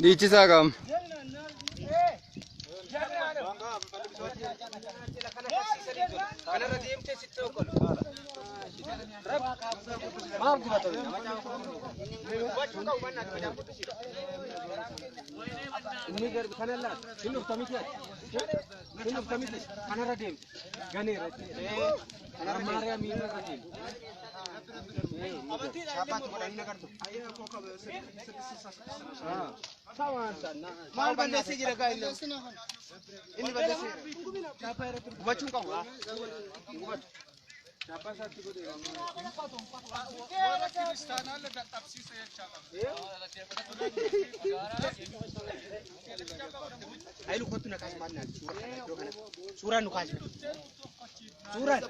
Dhiichisaa qaama. Maal balleessee jira gaa inni? Inni balleessee jira. Gubachuu hin qabu. Gubatu. Hayilu kottu na kaasi maal naati suura kana iddoo kana. Suuraan nu kaasi. Suuraan.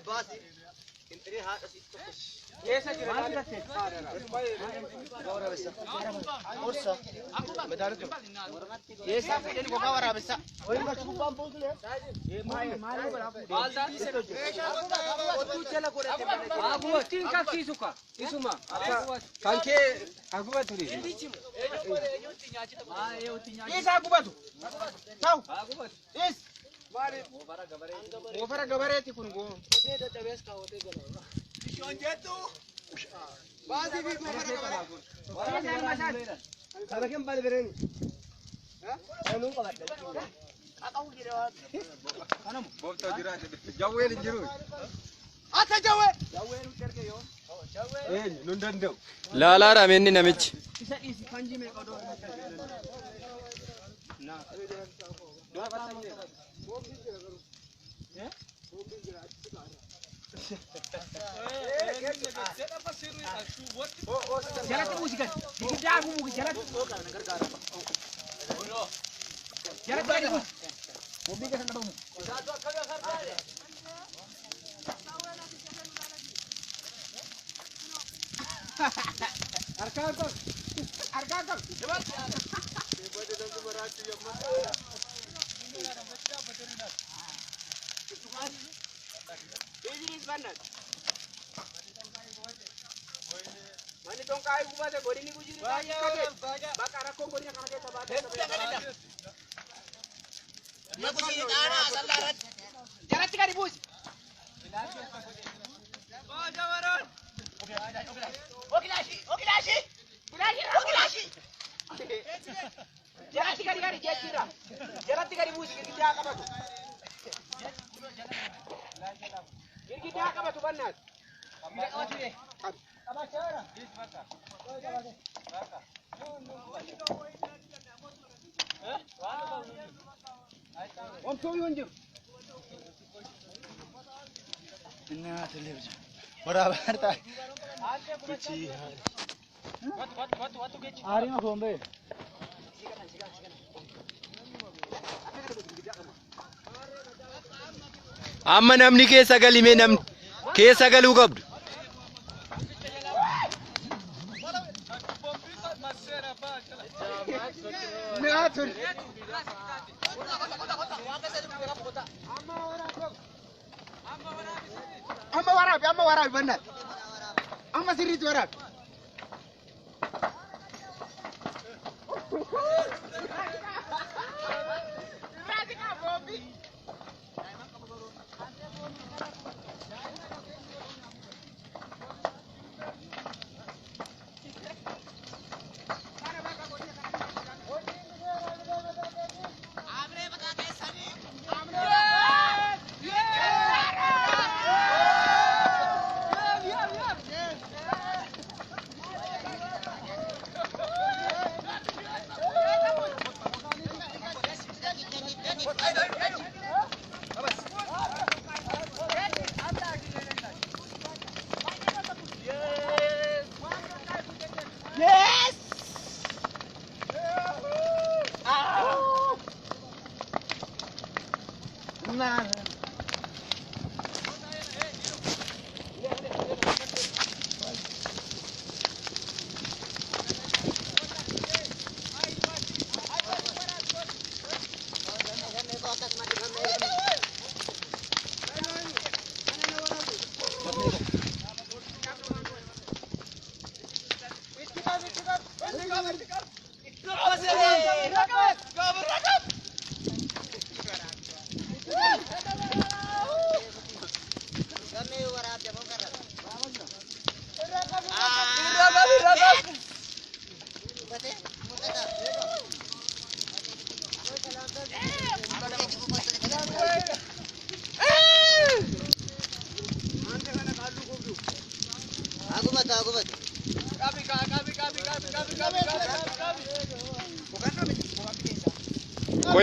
Eessa jira? Orsa. Madaalatu. Eessa fuudhanii gogaa waraabessa? Ittiin qabsiisu ka isuma. Kan kee hagubatu ni. Eessa gubatu? Ta'u. Eessa? Moofara gabareeti kun goo. Baasii fi moofara gabaree. Gooftaa jiraate. Jawween hin jiru. Ata jawwee. Eenyu nun danda'u. Laalaadha inni namichi. Jalatti buusi gad. Giddaa buusi jalatti. Jalatti gadi buusi. Harkaan qabu. Biizinis bannaati. Manni tonkaa gubate godini gujiri baay'ee bakka rakkoon godina kana keessa baatee. Jalatti gadi buusi. Jalatti gadi gadi jechuudha. Jalatti gadi buusi girgiddaa qabatu. Girgiddaa qabatu bannaati. Omtuu hin jiru. Amma namni keessa galimee namni keessa galuu qabdu. Amma waraabi amma waraabi bannaati. Amma sirriitti waraabi.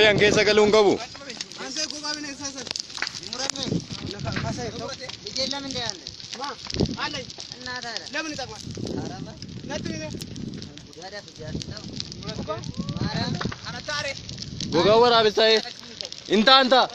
Qoyan keessa galuu hin qabu. Gogaa waraabessaa intaa intaa.